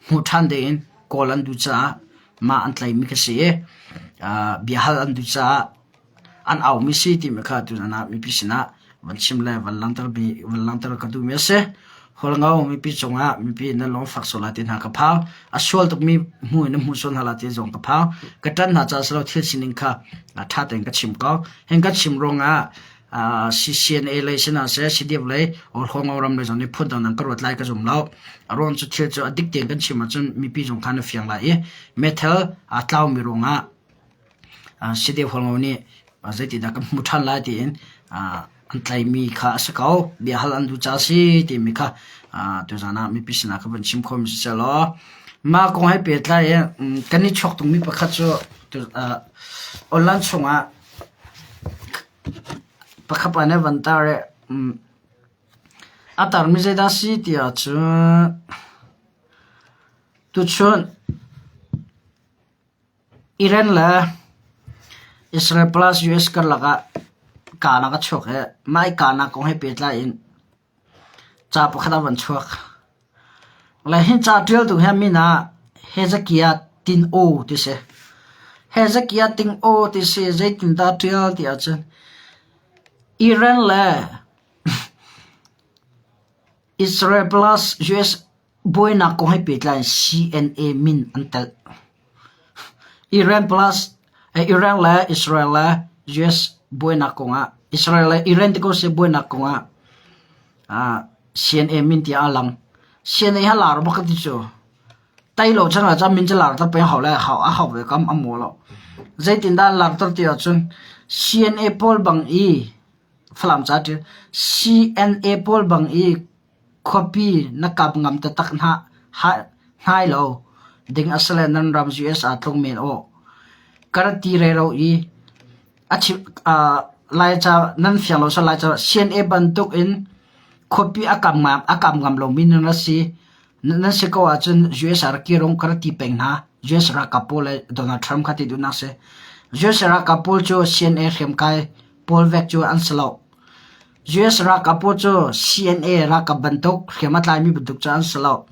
hmuh ṭhan ding in kawl an duh caah mah an tlaihmi kha si i biahal an duh caah an aumi si timi kha tuzan ah mipi sinah van chim le van langhter van langhter ka duhmi a si. Hualngo mipi cungah mipi nan lung fak sual lai ti hna ka phang. A sual tukmi hmu in na hmuh sual hna lai ti zong ka phang. Ka ṭan hna caah si lo thil sining kha ṭha tein ka chim ko. Hin ka chim ruangah CCNA lei sinah seh CDF lei or Hualngo ram lei zong nih phun dang dang ka ruat lai ka zum lo. A ruang cu thil cu a dik tein kan chim ahcun mipi zong kha na fiang lai i meithal aa tlaumi ruangah CDF Hualngo nih zeitindah kan hmu ṭhan lai tiin an tlaihmi kha a si ko. Biahal an duh caah a si timi kha tuzaan ah mipi sinah ka van chim khawhmi si law mah kong he pehtlai in kan i chuak tungmi pakhat cu online chungah pakhat pa nih van tar i a tarmi zeidah a si ti ahcun tuchun Iran le Israel plus US karlak ah kahnak a chuak i mah i kahnak kong he pehtlai in ca pakhat a van chuak. Le hi ca ṭialtu hi a min ah Hezekiah Tin Oo ti si. Hezekiah Ting Oo ti si zeitindah a ṭial ti ahcun Iran le Israel plus US Buainak kong he pehtlai in CNA min an telh. Iran plus Iran le Israel le US buainak kongah Israel le Iran ti ko seh buainak kongah CNA min tiah a lang. CNA hi a lar bak ka ti cu. Tai lo chan ah cun min cu larter peng hau lai hau a hau ve kam a maw lo. Zeitindah an larter ti ahcun CNA pawl bang i Falam ca ṭil CNA pawl bang i Khuapi na kap ngam taktak hnai lo ding a si le nan ram US ah tlung men aw. Ka rat ti rero i Laica nan fiang lo sual Laica CNA bantuk in khuapi a kap ngam a kap ngam lomi nan rat si. Nan si ko ahcun US ah rak kir ung ka rat ti peng hna. US ralkap pawl le Donald Trump kha ti duhnak si. US ralkap pawl cu CNA hriamkai pawl vek cu an si lo. US ralkap pawl cu CNA ralkap bantuk hriam a tlaimi bantuk cu an si lo.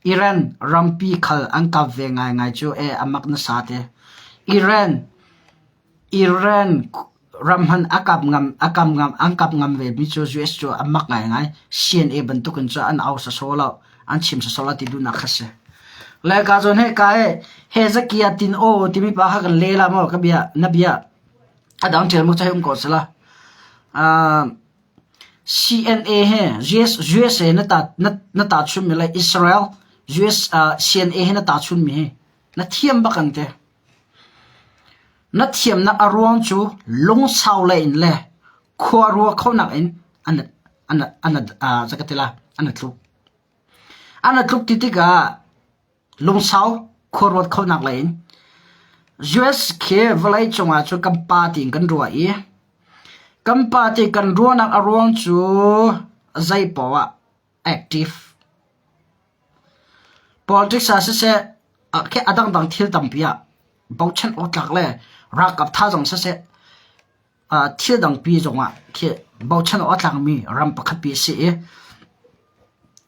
Iran rampi khal an kap ve ngaingai cu e a mak nasa te. Iran Iran ram hmanh a kap ngam a kap ngam an kap ngam ve mi cu US cu a mak ngaingai. CNA bantuk in cu an au sasaw lo an chim sasaw lo ti duhnak kha si. Le ka zawn he ka he Hezekiah tin aw timi pa kha kan le la maw ka bia na bia a dang ṭial mu chai um ko sala. Uh, CNA he US, USA na ta na, na ta chun mi le Israel US uh, CNA he na ta chun mi he na thiam bak an te. Na thiamnak a ruang cu lungsau le in le khua rua khonak in an an an uh, zakatila an tluk. An tluk ti tikah lungsau khuaruat khonak lei in US khi vawleicung ah cun kan pa tiin kan ruah i kan pa ti kan ruahnak a ruang cu zeipaoh ah active. Politics ah siseh a dangdang thil tampi ah bochan awk tlak le ralkap thazaang siseh thil dangpi zongah khi bochan awk a tlakmi ram pakhatpi a si i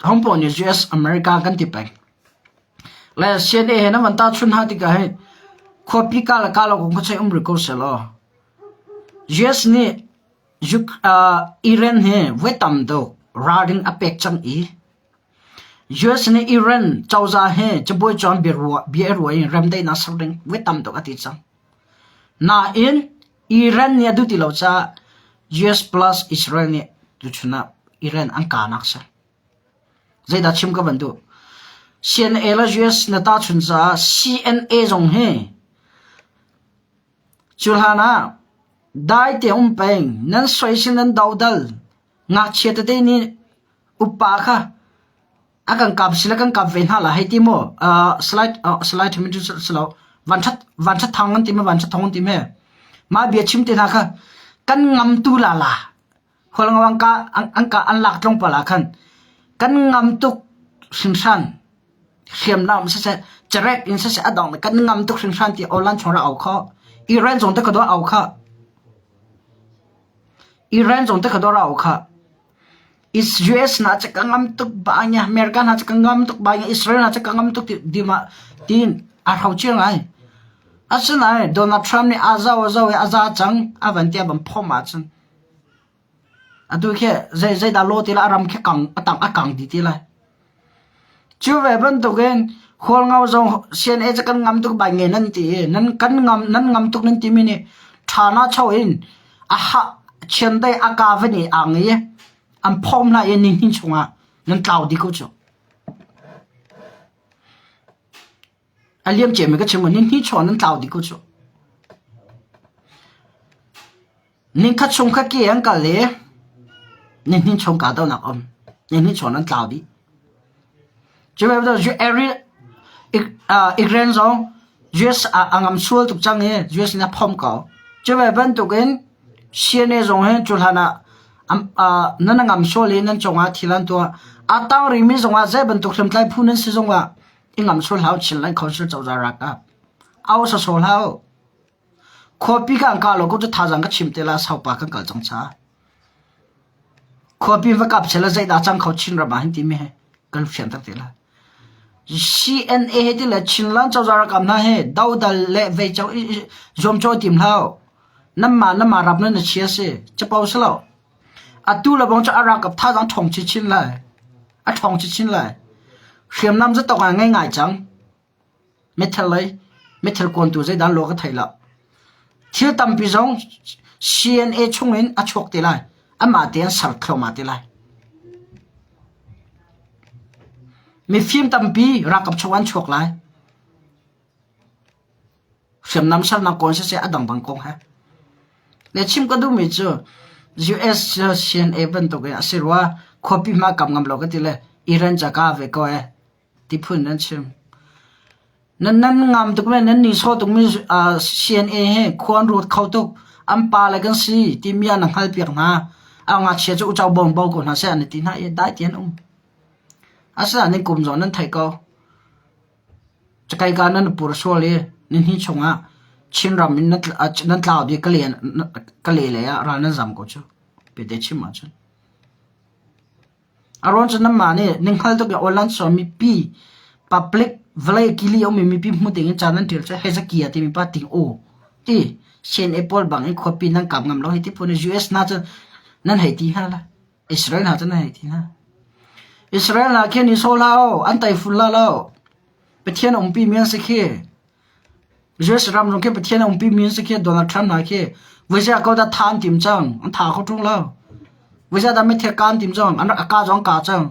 Hongpaw nih US America kan ti peng. Le CNA he na van tahchun hna tikah hin khuapi ka le ka lo kong kha um rih ko sehlaw US nih Iran hi voi tam deuh ralring a pek cang i US nih Iran cozah he cabuai cuang bia i ruah in remdaihnak ser ding voi tam tuk a ti cang. Nain Iran nih a duh ti lo caah US plus Israel nih tuchun ah Iran an kahnak a si. Zeidah chim ka van duh? CNA le US na tahchun caah CNA zong hi cu hlan ah dai te um peng nan soisil nan dodal ngakchia tete nih upa kha A kan kap sile kan kap ve hna la hei ti mu. Slide slide min cu si lo. Vanṭhat vanṭhat thang an ti ma vanṭhat thong an ti me. Mah bia chim te hna kha kan ngam tu la la. Khualngo an ka an ka an lak tlawng pal ah khan kan ngam tuk hringhran. Hriamnam siseh cerek in siseh a dong kan ngam tuk hringhran ti online chung ra au kho. Iran zong te ka dawr au kha. Iran zong te ka dawr au kha. US hna cu ka ngam tuk bang i America hna cu ka ngam tuk bang i Israel hna cu ka ngam tuk ti tiin aa hrocer ngai. Asinain Donald Trump nih aa zo a zo i a za cang a van ti a van phomh ahcun atu khi zei zeidah law ti lai a ram khi kang a tang a kang dih ti lai. Cu ve bantukin Hualngo zong CNA cu kan ngam tuk bai nge nan ti i nan kan ngam nan ngam tuk nan timi nih ṭha na cho in a ha chiandeih a ka van i ang i an phawm hna i nihnih chungah nan tlau dih ko cu. A liam ciami ka chim nihnih chung nan tlau dih ko cu. Ningkhat chung kha ke an kal i nihnih chung kahdohnak um. Nihnih chung nan tlau dih. Cu Iran zong US a ngam sual tuk cang i US nih a phomh ko. Cu ve bantukin CNA zong hi cu hlan ah nan ngam sual i nan cungah thil an tuah. A tang rihmi zongah zei bantuk hriamtlai phu nan si zongah i ngam sual hlah u Chinland Council cozah ralkap. Au sawsawh hlah u. Khuapi kan kah lo ko cu thazaang ka chim te la saupa kan kal cang caah. Khuapi va kap sela zeidah cang kho Chin ram ah hin timi he kan fianter te lai. CNA he ti le Chinland cozah ralkap hna he dodal le veico zuamcaw tim hlah Namma namma rap nan na chia si. Capo si lo. Atu le bang cu a ralkap thazaang ṭhawng chinchin lai. A ṭhawng chinchin lai. Hriamnam zatok ah ngei ngai cang. Meithal lei meithal kuantu zeidah law ka thei lo. Thil tampi zong CNA chungin a chuak te lai. Amah tein ser thluahmah te lai. Mifim tampi ralkap chung an chuak lai. Hriamnam sernak kong siseh a dangdang kong he. Le chim ka duhmi cu US cu CNA bantuk in a si rua khuapi hma kam ngam lo ka ti le Iran ca ka ve ko ee. Ti phun nan chim. Nan nan ngam tuk le nan nihsawh tukmi CNA he khua an ruat kho tuk. An pa le kan si timi ah na hngalpiak hna. A ngakchia cu uco bawng bo ko hna seh an i ti hna i dai ti an um. Asinain nan kum zong nan theih ko. Cakai ka nan pur sual i nihnih chungah Chinram in nan tlau dih ka le lei ah ral nan zam ko cu. Pete chim ahcun. A ruang cu nanmah nih ninghngal tuk in online sual mipi public vawlei kili a ummi mipi hmu ding in ca nan ṭial cu Hezekiah timi pa ting aw ti CNA pawl bang in khuapi nan kap ngam lo hei ti phun in US hna cu nan hei ti hna la. Israel hna cu nan hei ti hna. Israel hna khi an i sawh hlah u, an tai ful hlah lo. Pathian a umpi mi an si khi. US ram zong khi Pathian a umpi mi an si khi Donald Trump hna khi. Voi ko dah tha an tim cang. An tha kho ṭung lo. Voi dah meithal ka an tim cang. An a ka zong ka cang.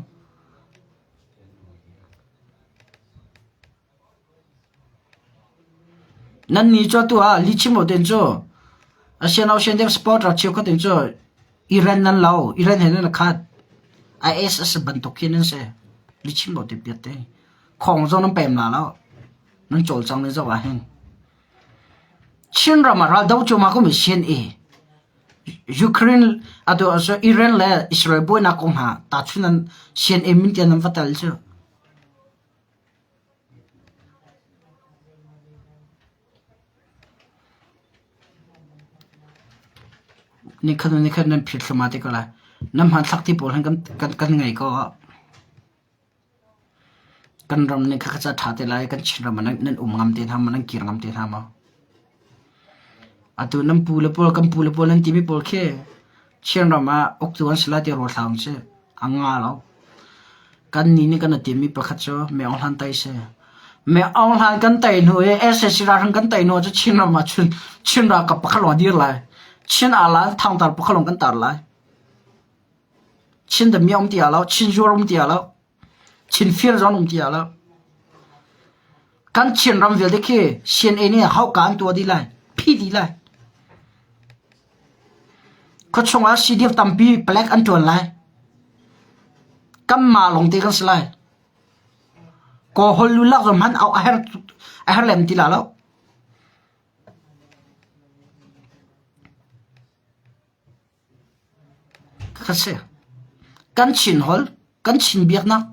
Nan nih cu atu ah lihchim lo tein cu asian deuh supporter cheukhat in cu Iran nan lo, Iran he nan i khat. IS a si bantuk khi nan si. Lihchim lo te piat te. Khawng zong nan pem la lo. Nan cawlcang ning zoh ah hin. Chin ram ah ral do cuahmah ko mi CNA. Ukraine atu Iran le Israel buainak kong hna tahchun nan CNA min tiah nan va tel cu. Nikhat hnu nikhat nan phit thluahmah te ko lai. Nan hmanthlak ti pawl hin kan ngei ko. Kan ram nih khakha ca ṭha te lai. Kan Chinram ah nan um ngam te hna maw? Nan kir ngam te hna maw? Atu nan pu le pawl kan pu le pawl nan timi pawl khi Chinram ah uktu an si lai ti ruat hlah usih. A nga lo. Kannih nih kan i timmi pakhat cu Myo Aung Hlan tei si. Myo Aung Hlan kan tei hnu i sac ralhrang kan tei hnu ah cun Chinram ah cun Chin ralkap pakhat lawng a dir lai. Chin aa thangtar pakhat lawng kan tar lai. Chin damiah um ti ah lo, Chin zuar um ti ah lo, Chin fir zong um ti ah lo. Kan Chinram vialte khi CNA nih hauka an tuah dih lai, phih dih lai. Khuachung ah CDF tampi palek an ṭuan lai. Kanmah lawngte kan si lai. Kawlhawl lulak zong hmanh a her, a her lem ti la lo. Ka si. Kan Chin holh, kan Chin biaknak,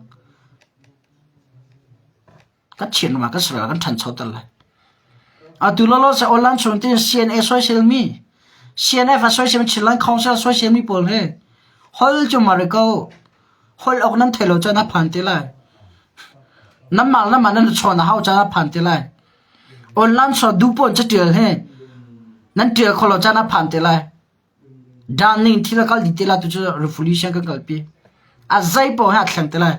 kan Chin ram ah kan saral kan ṭhanchoter lai. Atu lawlaw sa online chung tin CNA soisel mi, CNF a soisel mi, Chinland Council a soisel mi pawl he hol cu mari ko. Hol awk nan thei lo caan a phan te lai. Nanmah nanmah nan chawn a hau caan a phan te lai. Online so du pawn catial he nan ṭial kho lo caan a phan te lai. Dan ning thil a kal dih te lai tu cu revolution kan kalpi. A zei paoh he a thleng te lai.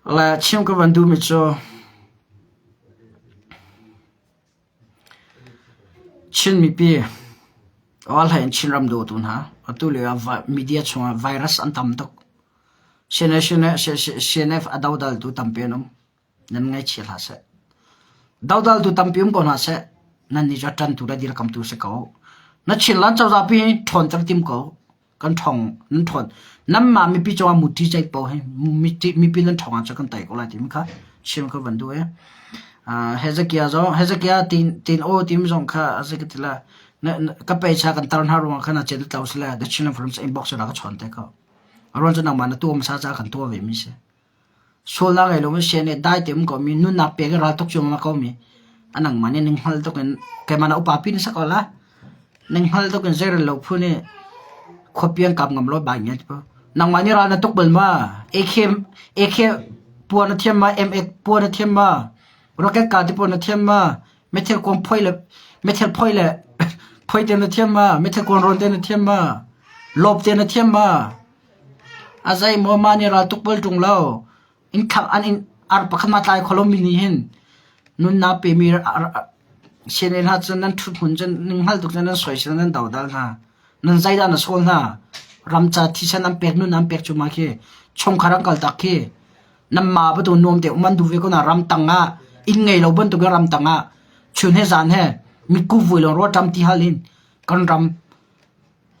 Le chim ka van duhmi cu Chin mipi awalhlei in Chinram dawtu hna atu lio ah media chungah virus an tam tuk. CNF a dodaltu tampi an um. Nan ngaihchia hlah seh. Dodaltu tampi um ko hna seh. Nannih cu a ṭantu le dirkamtu si ko. Na Chinland cozah pi ṭhawnter tim ko. Kan ṭhawng nan ṭhawn. Nanmah mipi cungah muṭi ceih paoh hi mipi nan ṭhawng ahcun kan tei ko lai timi kha chim ka van duh i. Hezekiah zong Hezekiah tin tin aw timi zong kha a si ka ti la. Ka peicha kan tar hna ruangah khan a cen tlo si le The Chinland Forum inbox ah ka chawn te ko. A ruang cu nangmah na tuah hmasa caah kan tuah ve mi si. Sualnak ngei lomi sian nih dai te um komi nunnak pek i raltuk cuahmah komi a nangmah nih ning hngal tuk in keimah na upa pi na si ko la ning hngal tuk in zeirel lo phu nih khuapi an kap ngam lo bai nge ti nangmah nih ral na tuk bal ma AK AK pua na thiam ma MA pua na thiam ma rocket ka ti pua na thiam ma meithal kuang phoi le meithal phoi le phoi te na thiam ma meithal kuang rawn te na thiam ma lop te na thiam ma A zeimaw mah nih ral tuk bal ṭung lo. Inn khak an inn ar pakhat ma tlai kho lomi nih hin nunnak pemi sianginn hna cun nan ṭhut hmun cun ning hngal tuk cun nan soisel nan dodal hna. Nan zeidah na sawl hna. Ramca thisen an pek nun an pek cu mah khi chungkhar an kaltak khi nanmah bantuk nuam te um an duh ve ko na ramtang ah inn ngei lo bantuk in ramtang ah chun he zan he mitku vui lawng ruah ṭam ti hal in kan ram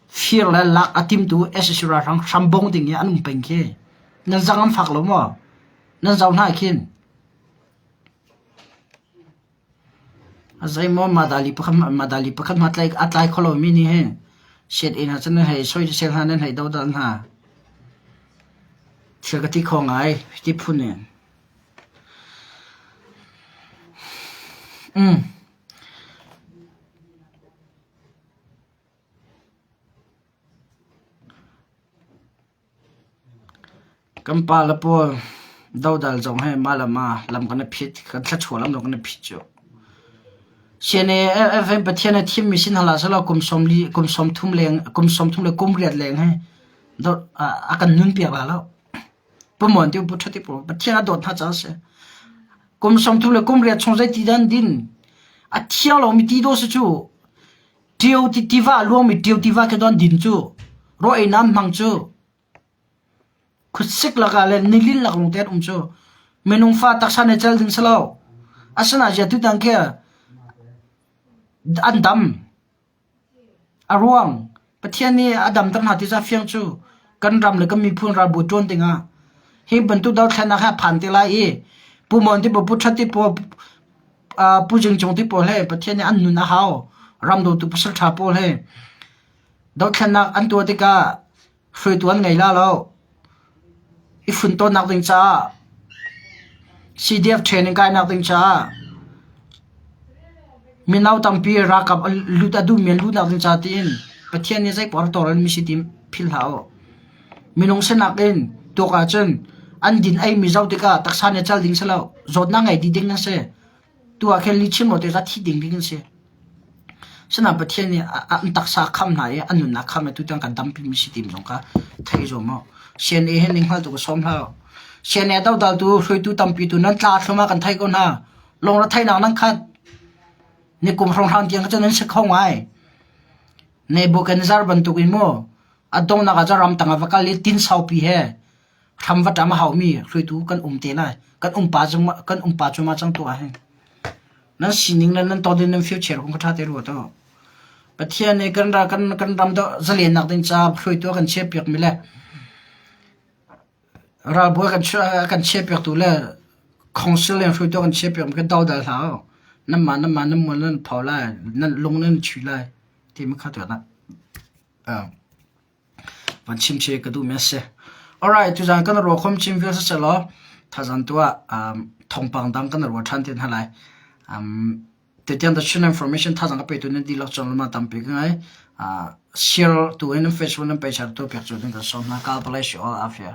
Fir le lak a timtu sac ralhrang hrambong ding i an um peng khi. Nan zang an fak lo maw? Nan zoh hna khin. A zeimaw Madali pakhat Madali pakhat hma tlai a tlai kho lomi nih hin sian inn ah cun nan hei soisel hna nan hei dodal hna. Thil ka ti kho ngai ti phun in. Mm. Kan pale pawl. Dodal zong he mah le mah lam kan i phit, kan thluachuah lam zong kan i phit cu. CNA FM Pathian a thimmi sin hlah selaw kum sawmli kum 30 leng kum 30 le kum riat leng he a kan nun piak la lo. Pumuan ti pu ṭhati pu Pathian a dawt hna caah a si. Kum 30 le kum riat chung zei ti dan din a thiang lomi ti dawh si cu ṭio ti tiva a luangmi ṭio tiva khi don din cu raw ei nam hmang cu Khuasik lakah le nilin lak lawngte an um cu. Minung fa taksa nih cel ding si lo. Asinain ziah tutan khi an dam. A ruang Pathian nih a damter hna ti cu a fiang cu. Kan ram le kan miphun ralbawi ṭuan dingah hi bantuk dothlennak hi a phan te lai i Pu Mon ti pawl, Pu Ṭhat ti pawl, Pu Jing Cung ti pawl he Pathian nih an nun a hau. Ram dawtu pasal ṭha pawl he dothlennak an tuah tikah Hruaitu an ngei la lo. I funtawnnak ding caah CDF training kainak ding caah mino tampi ralkap lut a duhmi an luhnak ding caah tiin Pathian nih zei poah tawlrel mi si ti philh hlah u. Minung sinak in tuak ahcun an din eimi zoh tikah taksa nih cal ding si lo. Zawtnak ngei dih ding an si. Tu ah khin lihchim lo te kha thi ding ding an si. Sinain Pathian nih an taksa a khamh hna i an nunnak khamh i tutan kan dampimi si tim zong kha thei zuam u. CNA hi ning hngaltu ka sawm hlah u. CNA dodaltu hruaitu tampi tu nan tla thlum ah kan thei ko hna. Lungre theihnak nan khat. Ni kum hrawnghrang tiang kha cun nan si kho ngai. Nebuchadnezzar bantuk in mu a donghnak ah cun ramtang ah va kal i tin saupi he hram va ṭam a haumi hruaitu kan um te lai. Kan umpa zong kan umpa cu ma cang tuah hin. Nan sining le nan tawdin nan future kong kha ṭha te ruat u. Pathian nih kan ra kan kan ram do zalennak ding ca hruaitu a kan chiahpiak mi le ralbawi kan kan chiahpiak tu le council le hruaitu kan chiahpiak mi kan dodal hlah u. Nanmah nanmah nan mual nan pho lai, nan lung nan chui lai timi kha tuah na. Van chim che ka duhmi a si. Alright, tuzaan kan ruah khom chin vial siselaw thazan tu ah um, thawngpang dang kan ruah ṭhan te hna lai. Um, tetiang the Chin information thazang ka petu nan dihlak cung lama tampi ka ngai. Uh, share tu in Facebook nan page tu pek cu ding ka som hna. God bless you all. Afia.